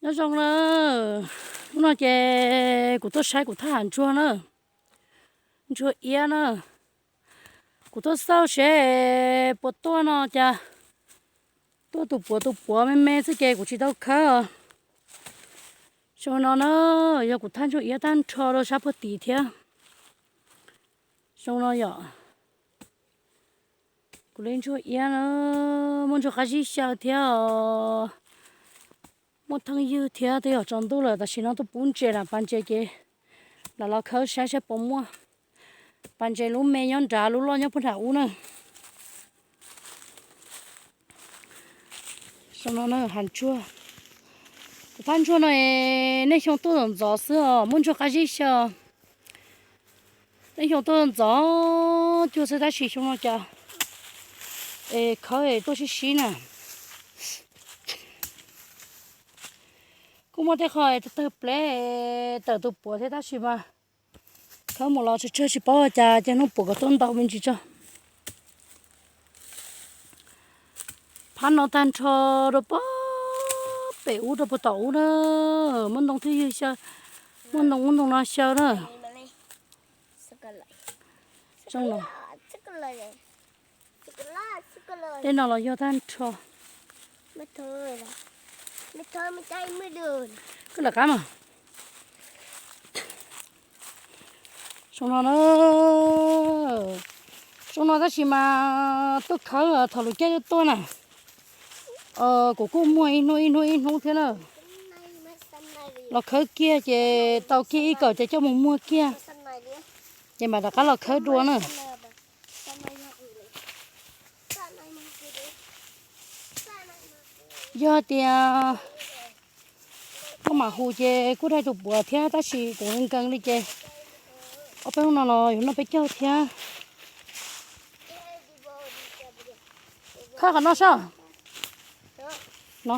Nyob zoo na, hnub no ces kuv tuaj saib kuv thaj hav ntsuag na, ntsuag iab na. Kuv tuaj xauj seb puas tuaj no cas tuaj tus puav tus puav me me xwb ces kuv tsis tau khawb os. Zoo no na, yog kuv thaj ntsuag iab tag nrho rau sab puag tid thiab. Zoo no yom, kuv li ntsuag iab na, muaj ntsuag qab zib xyaw thiab os, muaj theej ywg thiab. Twb yog tsaus ntuj lawm, tam sim no tuaj pub ntses na, pas ntses ces lam los khawb saib saib puas muaj. Pas ntses lub me nyob nrad, lub loj nyob puag nram ub na. Zoo no na, hav ntsuag. Kuv thaj ntsuag no es nej xyoo tuaj ntxov ntxov xwb os, muaj ntsuag qab zib xyaw. Nej xyoo tuaj ntxov cuag xwb tab sis xyoo no cas es khawb es tuaj sib sib na. Kuj muaj tej qho es tawg pleb tawm tus puav thiab tab sis mas khawb mus los tsawg tsawg tsis paub cas ces hnub puav kom tuaj ntau me ntsis tso. Phab no tag nrho rau pem ub rau puag tom ub na, muaj ntoo twg ywg xyaw, muaj ntoo ub ntoo no xyaw na. Tej no los yog tag nrho. Koj lawm qab mas. Zoo no na, zoo no tab sis mas tuaj khawb thaum lub caij tuaj na. Kuv kuj muag ib hnub ib hnub ib hnub thiab na. Los khawb kiag ces tau kiag ib kaum ces coj mus muag kiag. Ces mam rov qab los khawb dua na. Yog tias koj mam hu ces kuj daig tus puav thiab tab sis kuv nkees li ces ob peb hnub no los yuav noj peb caug thiab. Khawb qhov no soj. No.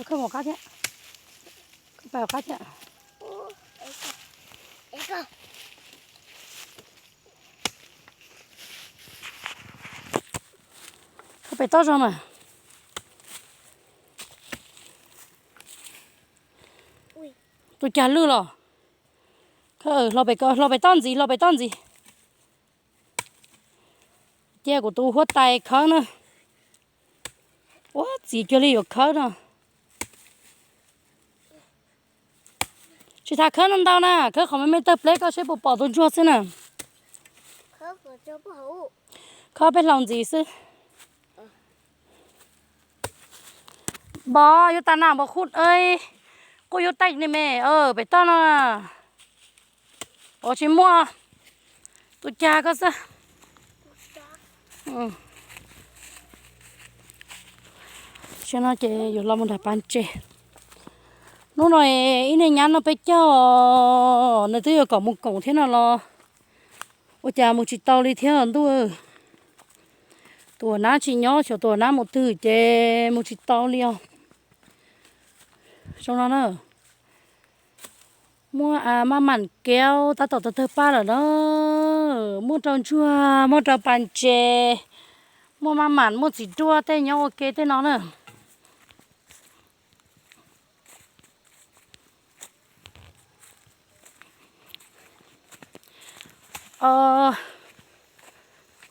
Khawb qab thiab. Khawb pais qab thiab. Khawb pem toj zog mas. Tus cag lwj los. Hlo pem toj ntxiv, hlo pem toj ntxiv. Cia kuv tus huab tais khawb na. Ua txiv cuag li yuav khawb no. Tsis tas khawb no ntau na, khawb qhov me me tawg pleb koj seb puas pom tus ntsuag xwb na. Khawb peb hlau ntxiv xwb. Npov yuav tas na npov khu, quj yuav taij ni me, pem toj no. Ua tsis muaj tus cag koj xwb. Sim no ces yuav los mus nram pas ntses. Hnub no ib niag nyab noj peb caug, nws twb yuav kom mus koom thiab no los ua cas mus tsis tau li thiab ntuj. Tus uas nab tsis nyob, xyov tus uas nab mus twg ces mus tsis tau li os. Zoo no na. Muaj maj mam kev tab tom tawg tawg paj lawm na. Muaj rau ntsuag, muaj rau pas ntses, muaj maj mam, muaj txiv duaj tej nyob ua ke tej no na.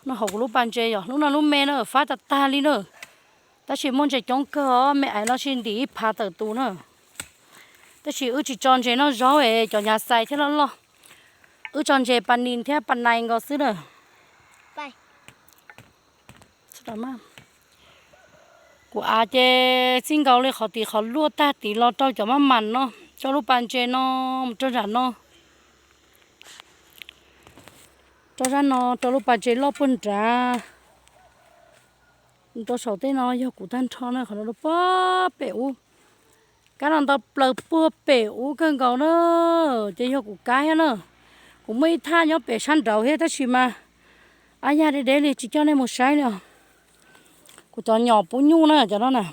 No hauv kuv lub pas ntses yog hnub no lub me na fab tag tag li na. Tab sis muaj ntses coob kawg os, me aiv no sis ntim ib phav tawm tus na. Tab sis wb tsis tso ntses noj zaub es cov nyav xais thiab loj loj. Wb tso ntses pas nis thiab pas nais nkaus xwb na. Kuv av ces txij nkaus li qhov tid qhov luaj tag tid los rau cov maj mam no, rau lub pas ntses no, mus rau nram no, rau zaj no, rau lub pas ntses loj puag nrad. Rau saum tej no yog kuv tag nrho na, qhov no rau puag pem ub. Kab no ntau plaws puag pem ub kawg nkaus na, ces yog kuv kab thiab na. Kuv muaj ib thaj nyob pem sab nraud thiab tab sis mas ab yaj deb deb li tsis coj nej mus saib li os. Kuv cov nyom pub nyuj na cov no na.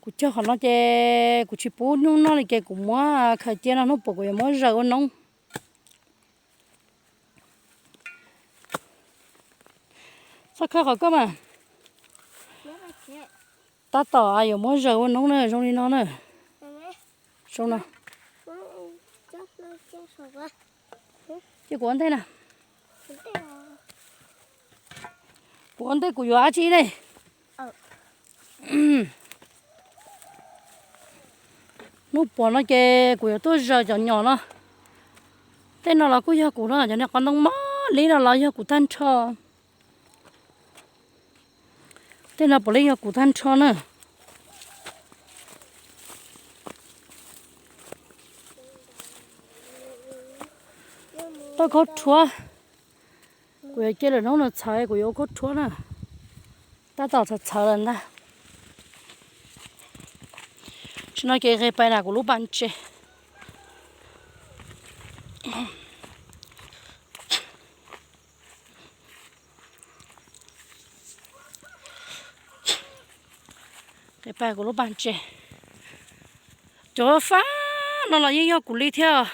Kuv cog qhov no ces kuv tsis pub nyuj noj li ces kuv muab khaws cia no hnub puas kuv yuav muab zaws ua noob. Txhob khawb qhov koj mas. Tab tom yuav muab zaws ua noob na, zoo li no na. Zoo no. Ces kuv ua ntej na. Kuv ua ntej kuv yuav dab tsi ne? Hnub puas no ces kuv yuav tuaj zaws cov nyom no. Tej no los kuj yog kuv no, cov niag qos ntoo mob li no los yog kuv tag nrho. Tej no puav leej yog kuv tag nrho na. Tau khaub rhuab, kuv yuav cia lwm hnub nws txhawv kuv yuav ua khaub rhuab na. Tab tom txhawv txhawv lawm ntag. Tsis no ces qe pais nram kuv lub pas ntses. Qe pais kuv lub pas ntses. Cov fab no los yeej yog kuv li thiab.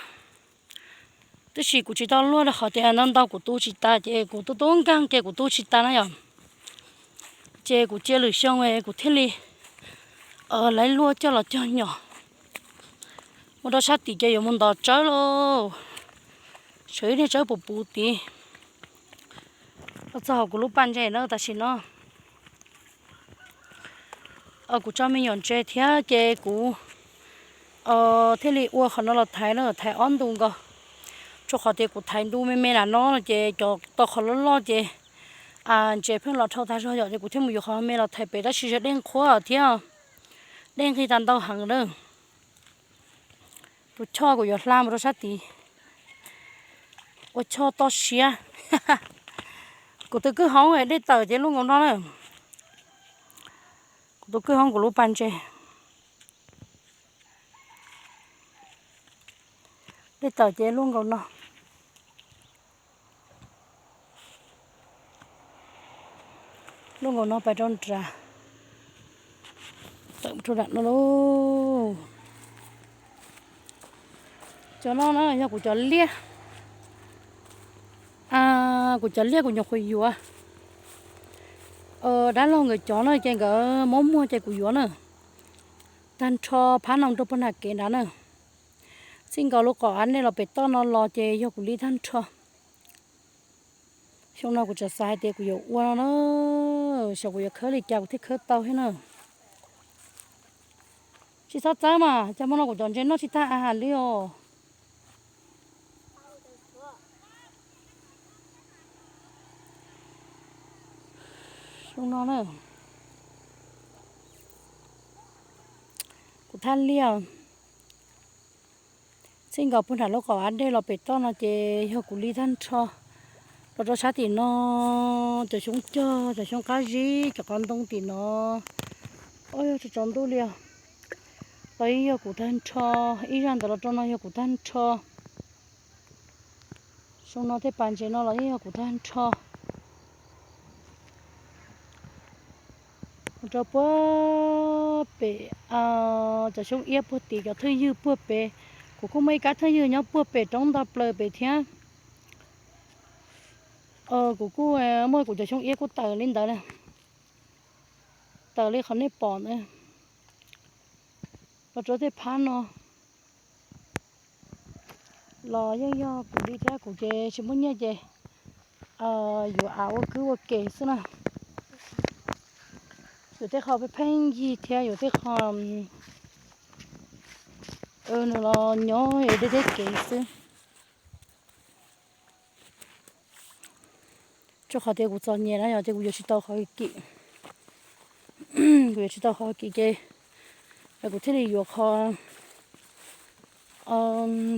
Tab sis kuv tsis tau luaj rau qhov tias ntau ntau kuv tu tsis tas ces kuv tu tu nkeeg ces kuv tu tsis tas na yom. Ces kuv cia lwm xyoo kuv thiaj li laiv luaj coj los cog nyom. Mus rau sab tid ces yuav mus ntov tsawb lauj. Tshuav ib niag tsawb puv puv tid los txog hauv kuv lub pas ntses na tam sim no. Kuv tso me nyuam ntses thiab ces kuv thiaj li ua qhov no los thaiv na, thaiv ob ntu nkaus. Rau qhov tias kuv thaiv ntu me me nram no ces cov tau qhov loj loj ces ntses pheej los dhau tag zog yom, ces kuv thiaj mus yuav qhov me los thaiv pem tab sis dej nqhuab thiab, dej nqig tag ntau heev na. Tus choj kuv yuav hla mus rau sab tid ua choj toj siab. Kuv tus kwj hoob dej tawm ces luaj nkaus no na. Kuv tus kwj hoob kuv lub pas ntses dej tawm ces luaj nkaus no. Luaj nkaus no pais rau nram, tawm rau nram no lauj. Cov no na yog kuv cov liaj, kuv cov liaj kuv nyuam qhuav yuav. Dab laug nkawd cov na ces nkawd muab muag ces kuv yuav na. Tag nrho phab no rau puag nram kev nrad na. Txij nkaus lub qos av nej los pem toj no los ces yog kuv li tag nrho. Xyoo no kuv tseem xav hais tias kuv yuav ua no na, xyov kuv yuav khawb li cas kuv thiaj khawb tau thiab na. Tsis txhob txawb mas, cas hmo no kuv cov ntses noj tsis tag a has li os. Xyoo no na, kuv thaj liaj txij nkaus puag nram lub qos av dej los pem toj no ces yog kuv li tag nrho. Los rau sab tim no, cov xyoob cog, cov xyoob qab zib, cov qos ntoo tim no, o yog tsaus ntuj li os. Los yeej yog kuv tag nrho, ib zaj ntawd los rau no yog kuv tag nrho. Xyoo no tej pas ntses no los yeej yog kuv tag nrho. Mus rau puag pem cov xyoob iab puag tid, cov thwj ywg puag pem. Kuv kuj muaj ib kab thwj ywg nyob puag pem roob ntog plaws pem thiab. Kuv kuj muaj kuv cov xyoob iab kuj tawm li ntawd na. Tawm li qhov nej pom ntawd. Los rau tej phab no los yeej yog kuv li thiab, kuv ces tsis muaj nyiaj ces yuav av ua kwv ua ke xwb na. Yuav tej qho pheej pheej yig thiab yuav tej qho nws los nyob deb deb kev xwb. Rau qhov tias kuv txom nyem na yom, ces kuv yuav tsis tau qhov kim. Kuv yuav tsis tau qhov kim ces kuv thiaj li yuav qhov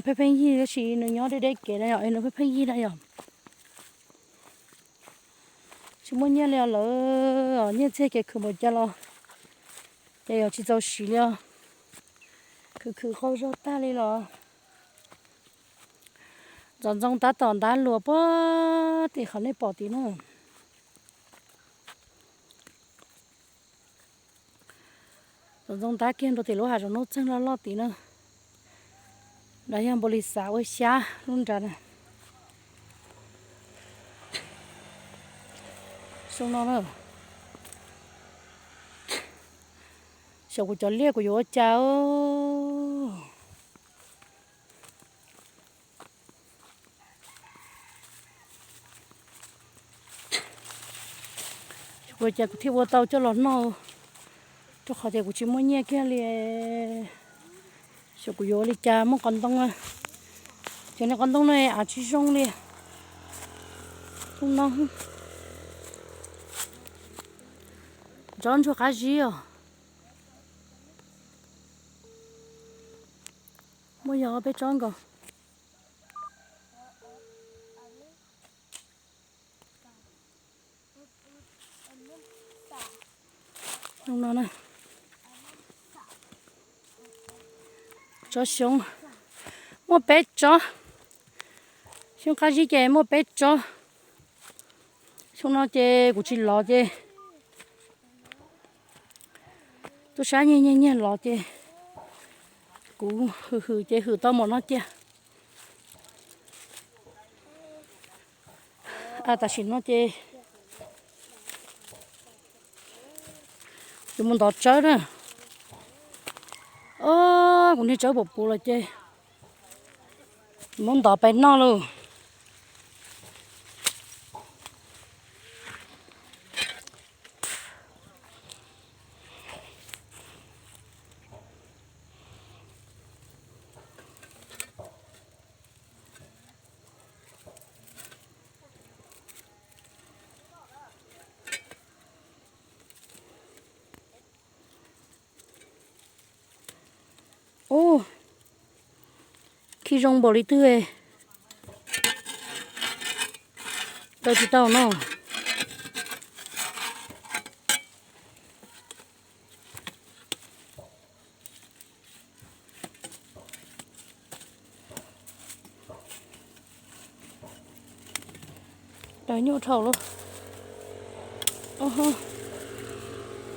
pheej pheej yig, tab sis nws nyob deb deb kev na yom, nws pheej pheej yig na yom. Tsis muaj nyiaj li os lawv, nyiaj txiag ces khwv npaum cas los ces yog tsis txaus siv li os. Khwv khwv qaug zog tag li los. Ntxoov ntxoo tab tom ntab luas puag tim qhov nej pom tid na. Ntxoov ntxoo ntab kiag nrau tim lub hav zoov nuj txeeg loj loj tid na. Nrad yog npaum li xav ua xyab lub nrad na. Xyoo no na, Kuv cov liaj kuv yuav ua cas? Ua cas kuv thiaj ua tau coj los noj, rau qhov tias kuv tsis muaj nyiaj kiag li. Xyov kuv yuav ua li cas muaj qos ntoo. Cov niag qos ntoo no av tsis zoo li. Ntoo no, tsob ntsuag qab zib os. Muaj yog peb tsob nkaus. Tsob xyoob muaj peb tsob. Xyoob qab zib ces muaj peb tsob. Xyoo no ces kuv tsis lov ces tuaj sab nyiag nyiag nyiag los ces kuv hwm hwm ces hwm tau mus no cia. Tam sim no ces yuav mus ntov tsawb na. Kuv niag tsawb puas puv lawm ces muab ntov pais noj lauj. Ub, khi zoo npaum li twg, tau tsis tau no. Daws nyuaj dhau lawm.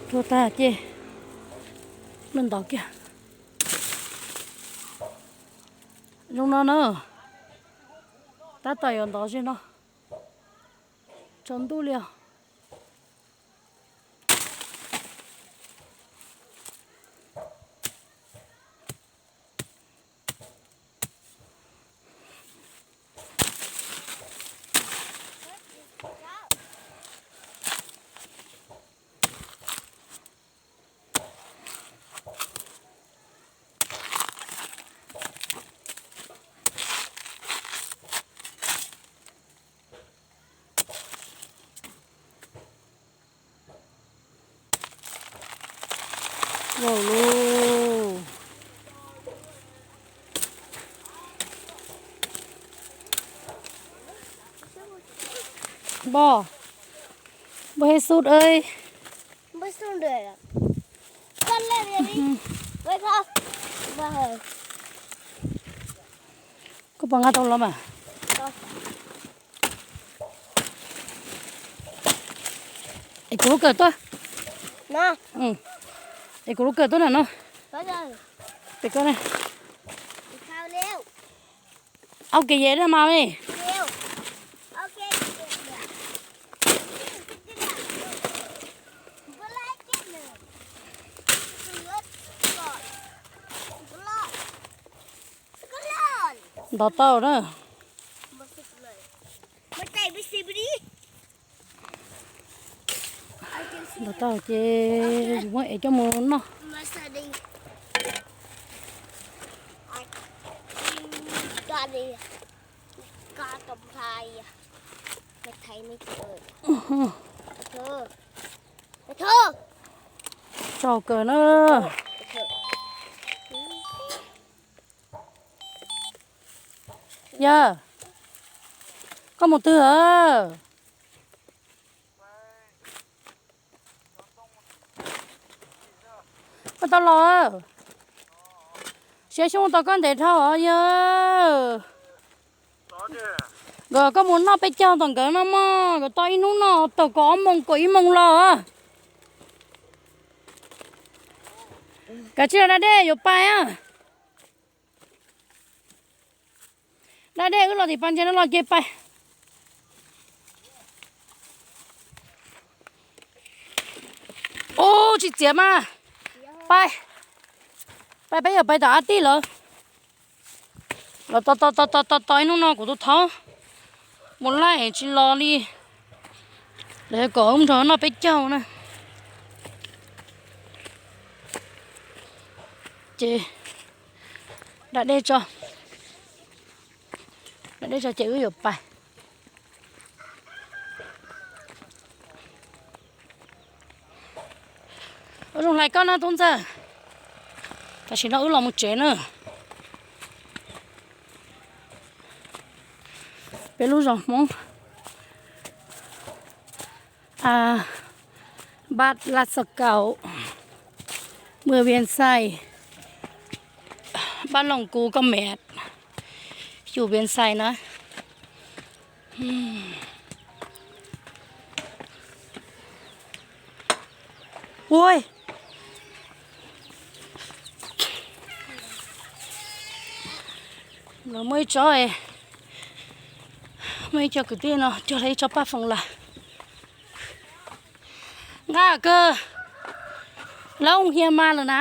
Tuag tag ces ntov kiag. Zoo no na, tab tom yuav ntov ze no, tsaus ntuj li os. Npawg, npawg Jesús ơi. Koj puas nqa tau los mas? Es kuv lub kawm tuaj. Es kuv lub kawm tuaj na no. Pem koj ne. Au kev yem na mas ne. Ntov tau na. Ntov tau ces yus muab ev coj mus noj. Tsaug kawg na. Yawg, koj mus twg a? Koj tau los, siab xyoob tau koj ntev dhau os yawg. Nkawd koj mus noj peb caug tom nkawd no mog, nkawd tau ib hnub no tau kaum ob moos kaum ib moos los. Kav tsij los da dej yuav pais. Da dej wb los tim pas ntses no los ces pais. Ub, tsis txiav mas. Pais, pais peb yuav pais tom ab tij lawm. Los tos tos tos tos tos ib hnub no kuv tus thov mus laij tsis los li. Lawv kom wb nrog noj peb caug na. Ces da dej tso, da dej tso ces wb yuav pais. Ua zoo hlais koj no tub ntxawg. Tam sim no wb los mus tsev na. Peb lub zos Hmoob Bad Laj Xo Kaum, Mws Vias Xais, Bad Loos Kus Koj Mem, Xyum Vias Xais na. Ua, muaj ib tsob, muaj ib co kwv tij no cog lawv ib tsob paj foom lawm. Nqa kawg, lawv ua hias mas lawm na.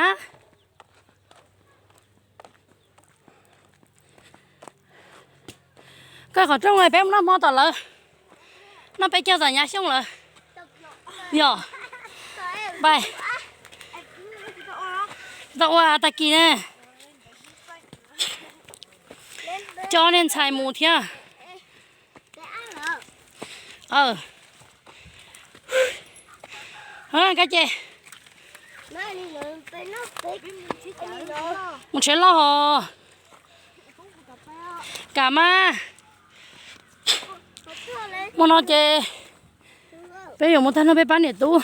Koj qhov rooj peb mus noj hmo tom lawv, noj peb caug tom Nyav Xyooj lawm. Yog, pais. Tsis tau ua tag kis ne. Coj niag ntxhais mus thiab. Kab ces mus tsev loj hos. Kam mas. Hmo no ces peb yuav mus tag no peb pab niam tub.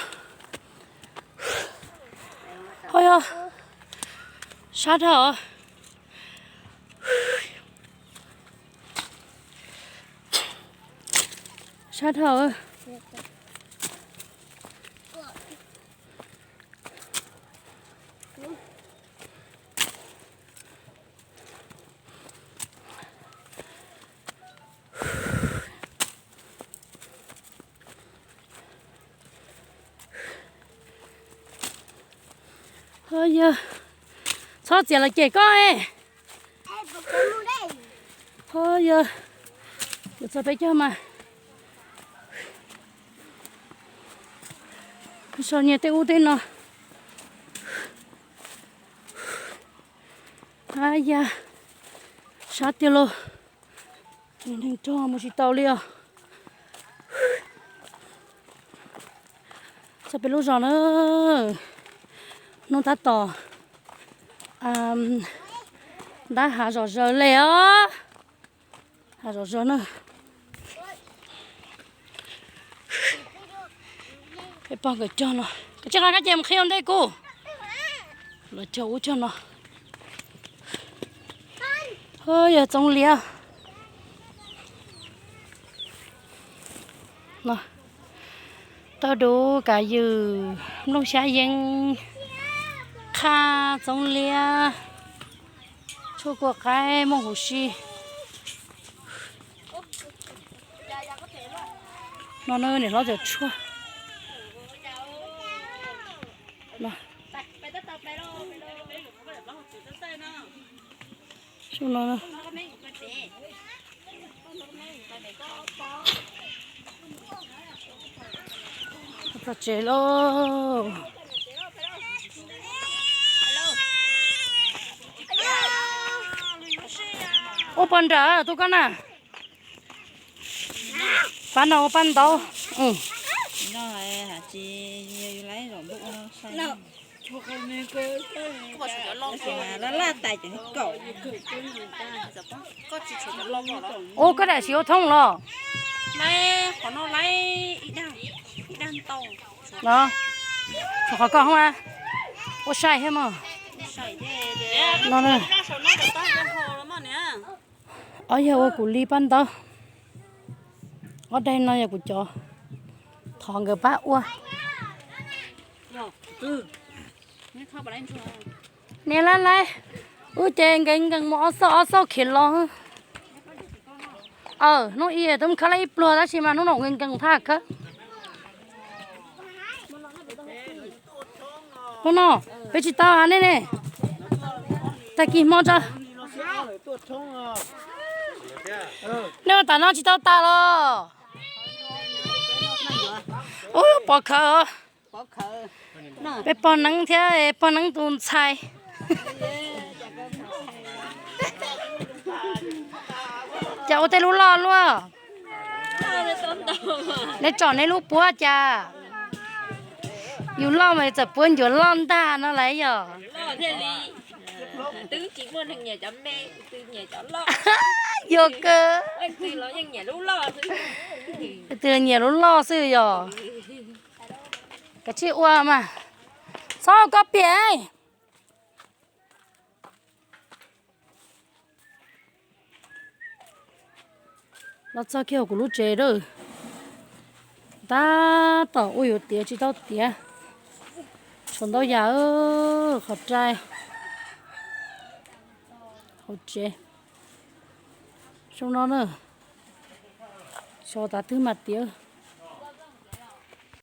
Ho yog sab dhau, sab dhau. Ho yog txhob txiav los cem koj. Ho yog yuav txog peb caug mas. So nyias tej ub tej no. Ab ya, sab tiag lauj. Neeg rog mus tsis tau li os. Txog peb lub zos na, hnub tab tom ntab hav zom zaws li os. Hav zom zaws na. Peb pog nkawd cog no, koj tsis nqa kab ces mus qhib ua ntej kuv. Los cog ub cog no. Ho yog txoov liab. Tauj dub, kav ywm, nplooj xyab yeeb, qhaj, txoov liab, tshuaj kua qaib, muaj huv si. No niam hlob cov tshuaj. Txog tsev lauj. Ua poj nram tu koj na. Pab no ua paj ntaub. Ua koj dam sis ua thoob los. Qhov koj hoob ua sai thiab mog. No, ob yog ua kuv li paj ntaub. Ob daim no yog kuv cov, thov nkawd pab ua. Niam laj laj, wb ces nkees nkees mus ob xauj ob xauj khiav los. Aw, hnub ib twb khawb laj ib pluag tab sis mas hnub no nkees nkees thaj khawb. Hnub no. Peb tsis tau ha nej ne. Tag kis hmo tso. Nej ua tam no tsis tau tas los? Ub, pov khawv. Peb pog neeb thiab pog neeb tus ntxhais. Cas ua tej lub loj luaj? Nej tsom nej lub puab cas? Yus loj mas txawm puab ncuav loj ntag no lawm yog. Yog kawg. Twb nyiam lub loj xwb yog. Kav tsij ua mas. Txhob koj piam. Los txog kiag hauv kuv lub tsev lawm. Tab tom ua yuav tiav tsis tau tiav. Tshuav ntau yam, qhov rai, hauv tsev. Zoo no na. Xyov tav twg mas tiav.